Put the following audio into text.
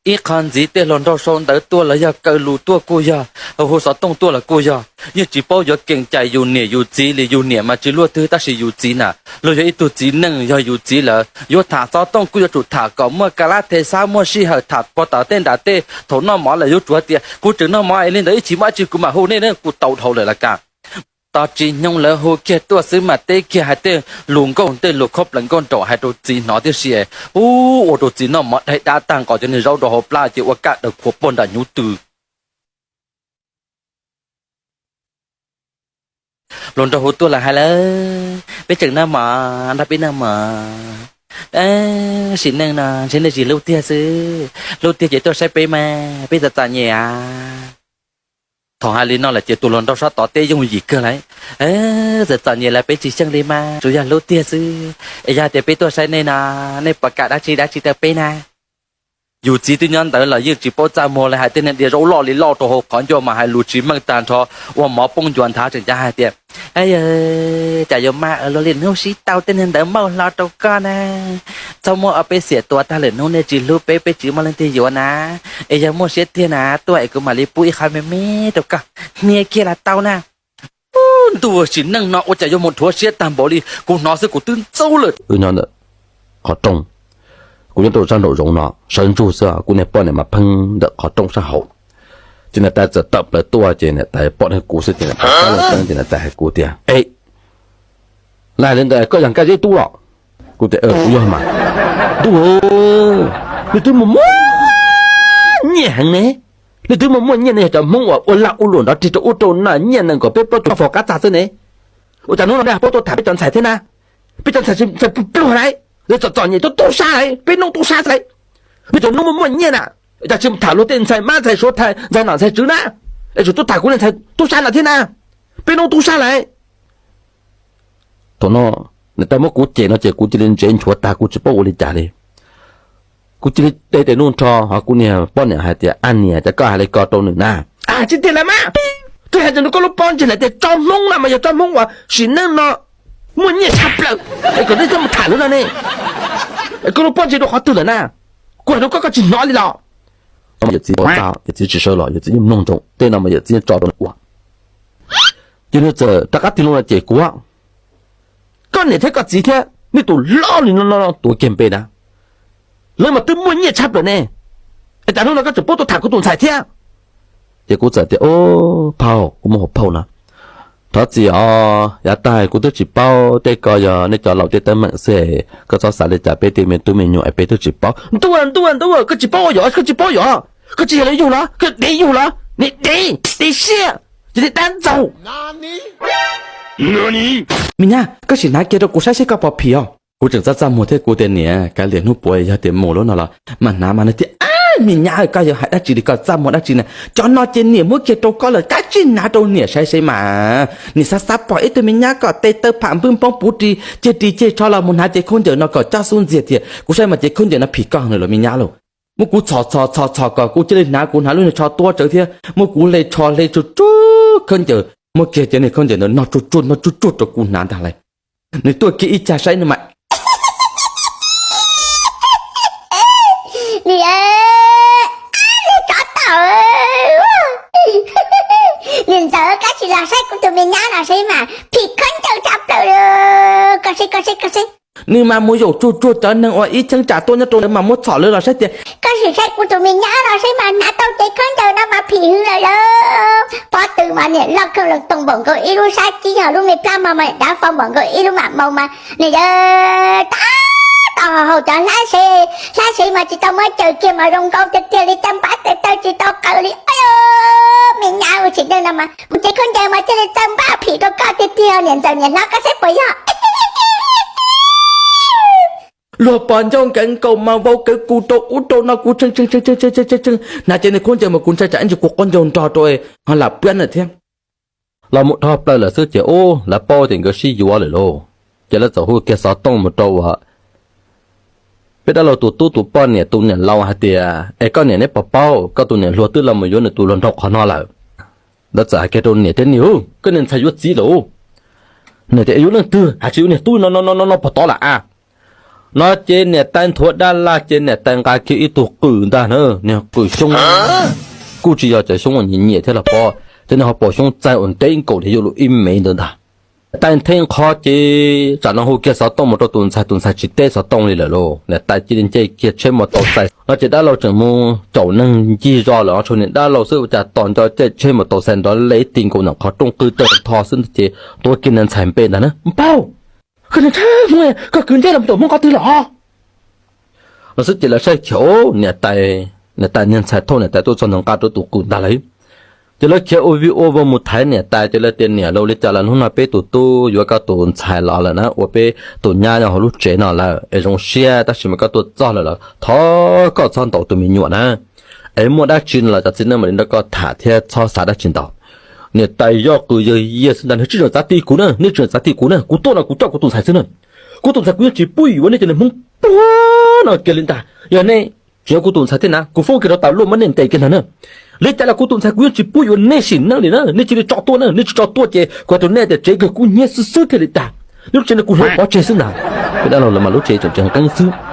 Ib qho ntxiv tej hluas nraug sau ntawv tuaj los yog kaw lus tuaj kuj yog, hu xov tooj tuaj los kuj yog, yeej tsis paub yuav keem cai yus niam yus txiv li. Yus niam mas tsis luaj twg tab sis yus txiv na, luag yog ib tug txiv neej, yog yus txiv lawm yuav tham xov tooj kuj yuav tsum tham kom muaj ka lab the xab, muaj sij hawm tham puag tom tej nram tej. Thaum noj mov lawm yuav tsum hais tias kuv tseem noj mov es li ntawd ib chim muaj dab tsi kuv mam hu nej na, kuv tau dhau lawm las kas. Tos tsis nyoog lawv hu kiag tuaj xwb mas teb kiag hais tej lus nkauj, tej lus khob plees nkauj nraum hais rau txiv hnov tib si, ua rau txiv noj mov daig dab tag nqos cov niag zaub rau hauv plab ces ua kaj daws khuav puag nram hnyuv tw. Hluas nraug hu tuaj los hais lawm, peb tseem noj mov, nrog peb noj mov. Sim neej no ntshe nej tsis hlub tiag xwb, hlub tiag ces tuaj saib peb mas, peb txom txom nyem a. Thaum hais li no lawm ces tus hluas nraug sab tod teb yooj yim kawg lawm, txom txom nyem lawm peb tsis xyeej li mas, tsuas yog hlub tiag xwb. Es yog tias peb tuaj saib nej no, nej puas kam dab tsi dab tsi rau peb na? Yus txiv twb nyob ntawd los yeej tsis paub txaj muag li, hais tej niag diav zaub loj li loj rau hauv qhov ncauj mas hais lus tsis meej tag nrho, ua mov poob ncuav nthav tseem cav hais tias, Cas yuav mas luag li hnub sib tau tej niag ntawd mauj hlo rau koj na. Txhob muab ob peb xiam tua tag lawm hnub nej tsis hlub peb, peb tsis muaj leej twg yuav na. Es yog muaj siab tiag na tuaj es kuv mam li pub ib qho me me rau koj, hnia kiag los tau na. Ntuj, sim neej no ua cas yuav mus dhuav siab tag npaum li, kuv hnov xwb kuv twb ntxub lawm. Qhov rooj, kuv nyob rau sab nraum zoov no sawv ntsug xwb, kuv niag poj niam mas pheej ntawm qhov rooj sab hauv. Ces niam tais txawm tawm plaws tuaj ces niam tais pom kuv xwb ces niam tais hais kuv tias, E, lawv hais li ntawd koj yog Nkaj Zeb tub los? Kuv tias, Kuv yog mas. Ntuj, nej twb muaj muaj nyiaj heev ne. Nej twb muaj muaj nyiaj ne, yog cov Hmoob uas ua lag ua luam nrov rig rau ub rau no nyiaj nees nkaum peb plaub caug faus qab txag xwb ne. Ua cas hnub no nej ho paub tuaj tham peb cov ntxhais thiab na? Peb cov ntxhais tsis pluag lauj, txom txom nyem tub tub sab lauj, peb noob tub sab xwb lauj. Nej cov noob muaj muaj nyiaj na, cas tsis tham luag tej ntxhais mab ntxhais suav, ntxhais nom ntxhais tswv na, es tseem tuaj tham kuv niag ntxhais tub sab no thiab na? Peb noob tub sab lauj. Thaum no niam tais muab kuv cem no ces kuv cia li ntsev nchuav tag, kuv tsis paub ua li cas li. Kuv cia li de tes nuj nrho, ho kuv niag poj niam hais tias, A niam, cas koj hais li ko rau nws na? Tsis tiag las mas, twb hais tias nws koj lub pob ntseg lawm tias tso Hmoob no mas yog tso Hmoob uas sim neej no muaj nyiaj tshaj plaws, es kom nej txhob mus tham lawv no ne. Es koj lub pob ntseg rau qhov twg lawm na? Kuv hais rau koj koj tsis hnov li los? Yawm txiv, yawm txiv tsis sawv los, yawm txiv yeej mloog ntsoov, tej no mas yawm txiv yeej tso rau nws ua. Ces nws txawm rov qab tig loo no ces kuv, koj niam thiab koj txiv thiab nej tus hlob li no no tuav kiag npe na, lawv mas twb muaj nyiaj tshaj plaws ne, es cas hnub no koj tseem pub tuaj tham kuv tus ntxhais thiab? Ces kuv txawm tias, Phauj, kuv muab hauv phauj no, thov txim os, yav tag kuv twb tsis paub, tej ko yog nej cov laus tej teeb meem xwb, koj txhob xav li cas, peb tej me tub me nyuam es peb twb tsis paub. Ntuj ntuj ntuj, koj tsis paub ua yog, koj tsis paub yog, koj tsis yog li yug los, koj dev yug los, niag dev, dev siab, ces niag dab ntxaug. Me nyab, koj sim hnav kiag rau kuv saib seb koj puas phim os. Kuv tseem txaj txaj muag thiab kuv tias niam, kav liam hnub puav yog tias mus lub no los mas hnav mas nws tias, Me nyab, koj yuav hais dab tsi li, koj txaj muag dab tsi na? Cov no ces niam muab kiag rau koj lawm, kav tsij hnav rau niam saib seb mas. Niam xav xav pom ib tug me nyab kom tes taw pham npwj npoob puv ris ceg ris ceg tsho los mus hnav cev khaub ncaws no kom coj xub ntxiag tiag, kuv saib mas cev khaub ncaws no phim koj heev lawm los me nyab lauj. Muab kuv txhom txhom txhom txhom kom kuv cia li hnav, kuv hnav lub niag tsho tuab tsawv thiab, muab kuv hle tsho hle tsuj tsuj khaub ncaws, muab kiag cov niag khaub ncaws ntawd no tsuj tsuj no tsuj tsuj rau kuv hnav ntag lauj. Nws tuaj kiag ib cag saib no mas, Niam, niam tsov tom, niam ntxawm, koj tsis los saib kuv tus me nyab no saib mas phim khaub ncaws tshaj plaws, koj saib, koj saib, koj saib. Nws mas mus yaum tsuag tsuag cov neeg uas ib cheeb tsam tuaj nyob rau ntawd mas muab txhom lawv los saib tias, koj sim saib kuv tus me nyab no saib mas hnav tau cev khaub ncaws no mas phim hwv lawm lauj. Pob tw mas niam loj kawg lees toos npaum nkaus ib lub sab cib, ho lub me plab mog mas niam dav fo npaum nkaus ib lub mam maus mas niam yawg, tab tom haus cov hlab sev, hlab sev mas tsis tau muab caws kiag mas zoo nkauj tiag tiag li, caj npab tes taw tsis tau qaws li. Ua me nyab ua tsis neej no mas kuv cev khaub ncaws mas thiaj li txawj npaj phim rau koj tiag tiag niam ntxawm niam hlob, koj saib puas yog? Luag pom ncauj nkawd nkaus mas vau kawg kus rau ub rau no, kuv tshee tshee tshee, hnav cev niag khaub ncaws mas kuv ntshai tsam ib ntsis kuv quab ncaug nrog rau ho lam piab na thiab. Los mus dhau plaws lawm xwb ces ub, lawv paub tias nkawd sib yuav lawm lauj. Ces lawv txawm hu kiag xov tooj mus rau peb dab laug tus tub tus poj niam tus niam laus hais tias, Es koj niam neb puas paub, koj tus niam hluas twb los mus yuav nws tus hluas nraug qhov no lawm. Lawv txawm hais kiag rau niam thiab, Niam, koj niag ntxhais yuav txiv lawm. Niam tias, Es yuav leej twg, hais tsis yuav niag tub no no no no no puag tod lawm a? No ces niam tais nthuav dab laj ces niam tais nqa kiag ib tug qws ntag na, niag qws xyoob, kuj tsis yog cov xyoob uas nyiam nyiam thiab los pob, ces nws ho pom xyoob txaij uas ntev nkaus li yuav luag ib mev ntawd ntag. Niam tais nthe nqho ces tsam no hu kiag xov tooj mus rau tus ntxhais, tus ntxhais tsis teb xov tooj li lawm lauj. Niam tais cia li nce kiag tsheb mus tau xais no ces dab laug tseem mus caum neeg ncig zos lawm, tshuav niag dab laug xwb ua cas tos nco caij tsheb mus tau xais nrov li ti nkaus ntawm qhov rooj qw tawg tho xwb ces tuav kiag niag ntxhais npe ntag na, Npauj, koj niag ntxhais Hmoob, koj kwv nteb los mus caum Hmoob qhov twg lawm? No xwb ces lawv saib khiav, niam tais, niam tais niag ntxhais thauj niam tais tuaj txog nws nqa rau tus qws ntag lawm. Ces lawv khiav ua vij ua voj mus thaiv niam tais ces lawv tias, Niam, ua li cas los hnub no peb tus tub yuav koj tus ntxhais los lawm na, ua peb tus nyab nyob hauv lub tsev no lawm es zoo siab, tab sis mas koj tuaj txog lawm los thov koj txhob ntaus tus me nyuam na, es muaj dab tsi no los cov txiv neej mam li nrog koj tham thiab txhob xav dab tsi ntau. Niam tais yog qws yawg yias xwb ntag, Nej tsis txhob txav ti kuv na, nej tsis txhob txav ti kuv na, kuv tuaj no kuv coj kuv tus ntxhais xwb na. Kuv tus ntxhais kuv yeej tsis pub yuav nej cov niag Hmoob pluag no kiag li ntag. Yog nej tsis yuav kuv tus ntxhais thiab na, kuv foob kiag rau tas luaj muab nej ntes kiag ntag na. Li cas los kuv tus ntxhais kuv yeej tsis pub yuav nej sim neej li na, nej cia li tso tuaj na, nej tsis tso tuaj ces kuv hais rau nej tias tsev kawg kub hnyiab xwb xwb thiaj li tag. Lub tsev no kuv hloov pov tseg xwb ntag. Peb dab laug lawv mas lub tsev tseem tseem qeeb xwb.